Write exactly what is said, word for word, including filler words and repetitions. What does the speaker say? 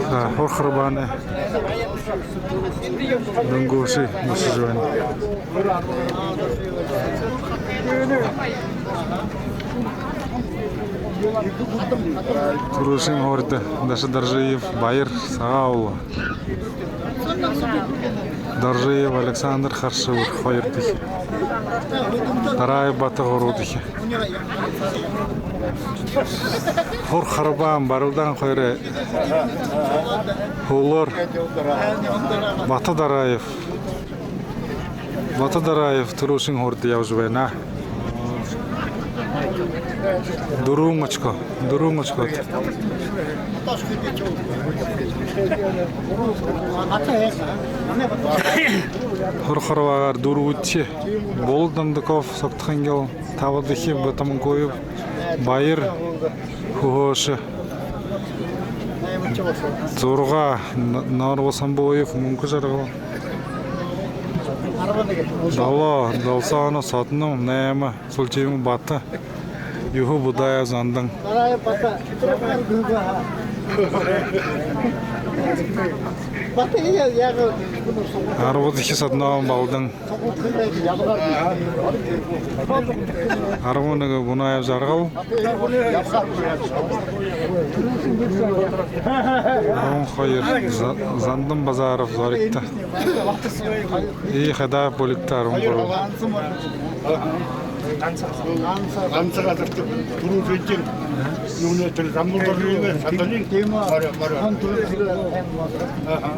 За, Һур Харбаанай дүнгүүшые бэшэжэ байна. Түрүүшын һуурида Даша Доржиев, Баяр, Сагаан-Уулын. Доржиев Александр, Хара-Шэбэр, хоёрдохи. Дараев Бата, гурбадахи. Һур Харбаан, Барилдаан хоёрой һүүлээр Бата Дараев. Бата Дараев түрүүшын һуурида ябажа байна. Дүрбэн очко. Дүрбэн очко. Һур Харбаагаар дүрбэдэхи Болот Дондоков, Согто-Хангил, табадахи Батамункуев Баяр, Хүхөөшэ. Зургаа Н-, Норбо Самбуев, Мүнхэ-Жаргал. Долоо Долсоонов, Содном, найма Султимов Бата, юһэ Будаев Зандан. Арбадахи Содномов Балдан. Арбан нэгэ Бунаев Жаргал. Арбан хоёр За-, Зандан Базаров Зоригто. И Хадаев Болитто арбан гурба. Ганса газарта түрүүшын юунэй, тэрэ замбал доржо юунэй, садалин. Тиимэ. Мориё, мориё. Аха.